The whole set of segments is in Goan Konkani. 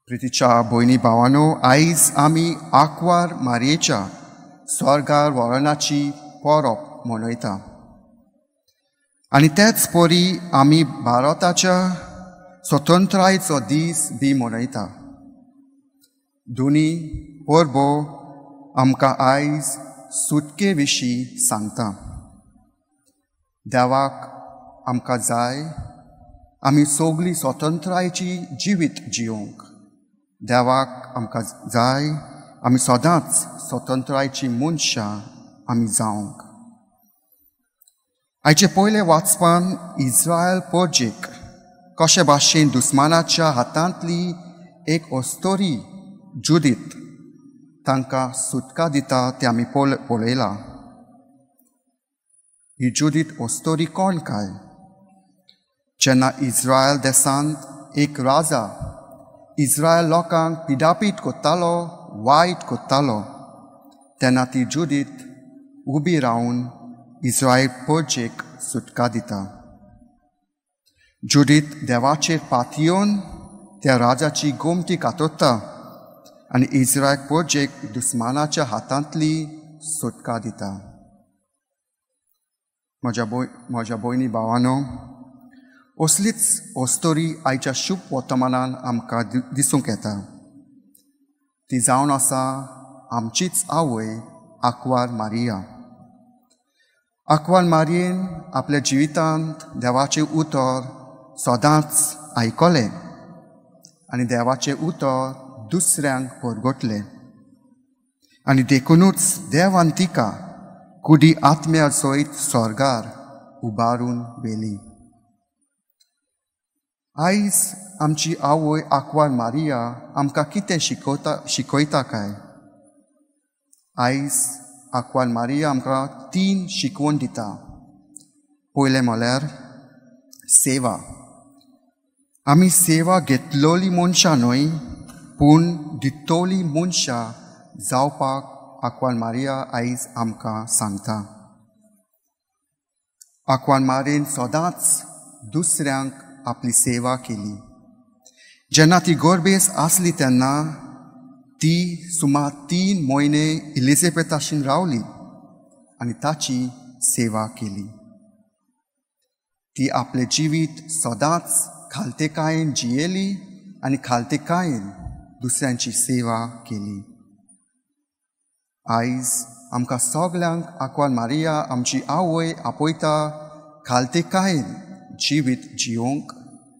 प्रितीच्या भयणी भावानो, आयज आमी आंकवार मारयेच्या स्वर्गार व्हरणाची परब मनयता आनी तेच परी आमी भारताच्या स्वतंत्रायेचो दीस बी मनयता. दोनी परबो आमकां आयज सुटके विशीं सांगता. देवाक आमकां जाय आमी सगळीं स्वतंत्रायेची जिवीत जियोंक. देवाक आमकां जाय आमी सदांच स्वतंत्रायेची मनशां आमी जावंक. आयचे पयले वाचपान इस्रायल परजेक कशे भाशेन दुस्मानाच्या हातांतली एक अस्तोरी जुदीत तांकां सुटका दिता तें आमी पळयलां. ही जुदीत अस्तोरी कोण काय? जेन्ना इस्रायल देशांत एक राजा इस्रायल लोकांक पिडापीट करतालो, वायट करतालो, तेन्ना ती जुदीत उबी रावन इस्रायल परजेक सुटका दिता. जुदीत देवाचेर पातयेवन त्या राजाची गोमटी कातरता आनी इस्रायल परजेक दुस्मानाच्या हातांतली सुटका दिता. म्हज्या भयणी भावानो, असलीच अस्तोरी आयच्या शुभ वर्तमानान आमकां दिसूंक येता. ती जावन आसा आमचीच आवय आंकवार मारिया. आंकवार मारयेन आपल्या जिवितांत देवाचें उतर सदांच आयकलें आनी देवाचें उतर दुसऱ्यांक परगटलें आनी देखुनूच देवान तिका कुडी आत्म्या सयत स्वर्गार उबारून व्हेली. आयज आमची आवय आंकवार मारिया आमकां कितें शिकयता काय? आयज आंकवार मारिया आमकां तीन शिकवण दिता. पयलें म्हळ्यार सेवा. आमी सेवा घेतलोली मनशां न्हय, पूण दितोली मनशां जावपाक आंकवार मारिया आयज आमकां सांगता. आंकवार मारयेन सदांच दुसऱ्यांक आपली सेवा केली. जेन्ना ती गोरबेस आसली तेन्ना ती सुमार 3 म्हयने इलिझाबेथाशीन रावली आनी ताची सेवा केली. ती आपलें जिवीत सदांच खालतेकायेन जियेली आनी खालतेकायेन दुसऱ्यांची सेवा केली. आयज आमकां सगल्यांक आंकवार मारिया आमची आवय आपयता खालतेकायेन जिवीत जियोंक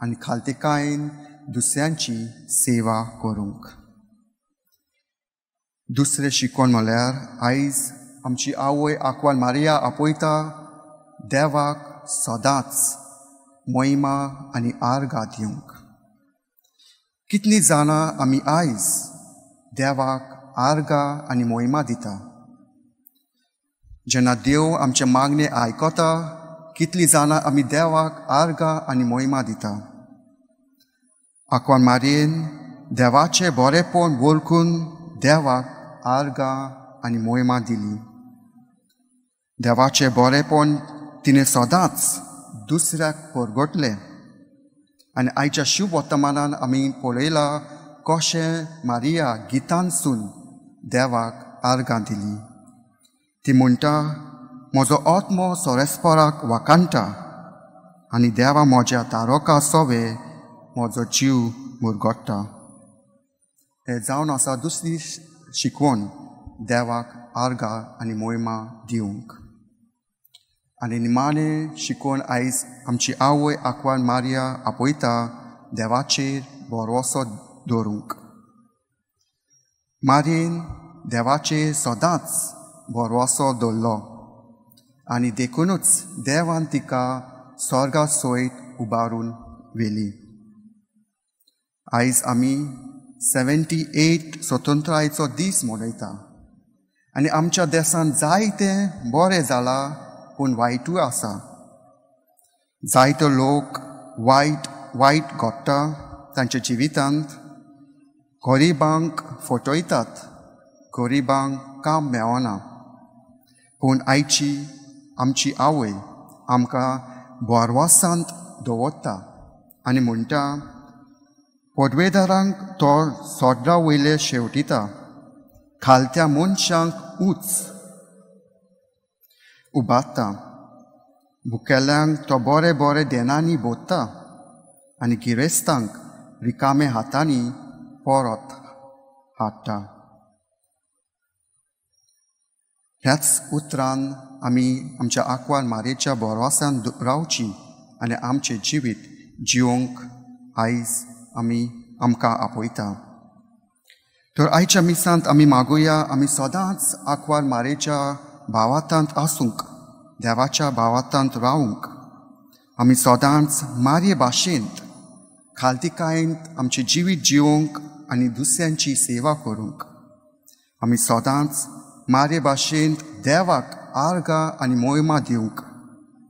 आनी खालतेकायेन दुसऱ्यांची सेवा करूंक. दुसरें शिकवण म्हळ्यार आयज आमची आवय आंकवार मारिया आपयता देवाक सदांच महिमा आनी आर्गां दिवंक. कितलीं जाणां आमी आयज देवाक आर्गां आनी महिमा दिता? जेन्ना देव आमचे मागणे आयकता, कितलीं जाणां आमी देवाक आर्गां आनी महिमा दिता? आंकवार मारयेन देवाचें बरेंपण वळखून देवाक आर्गां आनी महिमा दिली. देवाचें बरेंपण तिणें सदांच दुसऱ्याक परगटलें आनी आयच्या शुभ वर्तमानान आमी पळयलां कशें मारिया गितांसून देवाक आर्गां दिली. ती म्हणटा, म्हजो आत्मो सोरेस्पराक वाखाणटा आनी देवा म्हज्या तारका सोवे म्हजो जीव मुरगट्टा. हें जावन आसा दुसरी शिकवण देवाक आर्गां आनी महिमा दिवंक. आनी निमाणें शिकवण आयज आमची आवय आंकवार मारिया आपयता देवाचेर भरवंसो दवरूंक. मारयेन देवाचेर सदांच भरवंसो दवरलो आनी देखुनूच देवान तिका स्वर्गा सयत उबारून व्हेली. आयज आमी 78 स्वतंत्रायेचो दीस मनयता आनी आमच्या देशांत जायतें बरें जालां, पूण वायटूय आसा. जायते लोक वायट वायट घडटा तांच्या जिवितांत. गरिबांक फटयतात, गरिबांक काम मेळना. पूण आयची आमची आवय आमकां भरवंसांत दवरता आनी म्हणटा, पदवेदारांक तो सोड्रा वयले शेवटिता, खालत्या मनशांक उच उबारता। भुकेल्यांक तो बरे बरे देनांनी बोत्ता आनी गिरेस्तांक रिकामे हातांनी परत हाडटा। ह्याच उतरान आमी आमच्या आंकवार मारेच्या भरवसान रावची आनी आमचें जिवीत जिवंक आयज आमी आमकां आपयता। तर आयच्या मिसांत आमी मागुया, आमी सदांच आंकवार मारेच्या भावातांत आसूंक, देवाच्या भावातांत रावूंक। आमी सदांच मारये भाशेंत खालतिकायेंत आमचें जिवीत जिवंक आनी दुसऱ्यांची सेवा करूंक। आमी सदांच मारये भाशेंत देवाक आर्गां आनी मोहिमा दिवंक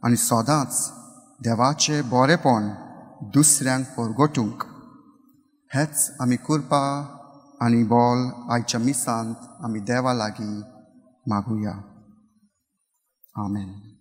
आनी सदांच देवाचें बरेपण दुसऱ्यांक परगटूंक। हेच आमी कृपा आनी बोल आयच्या मिसांत आमी देवा लागीं मागुया। आमेन।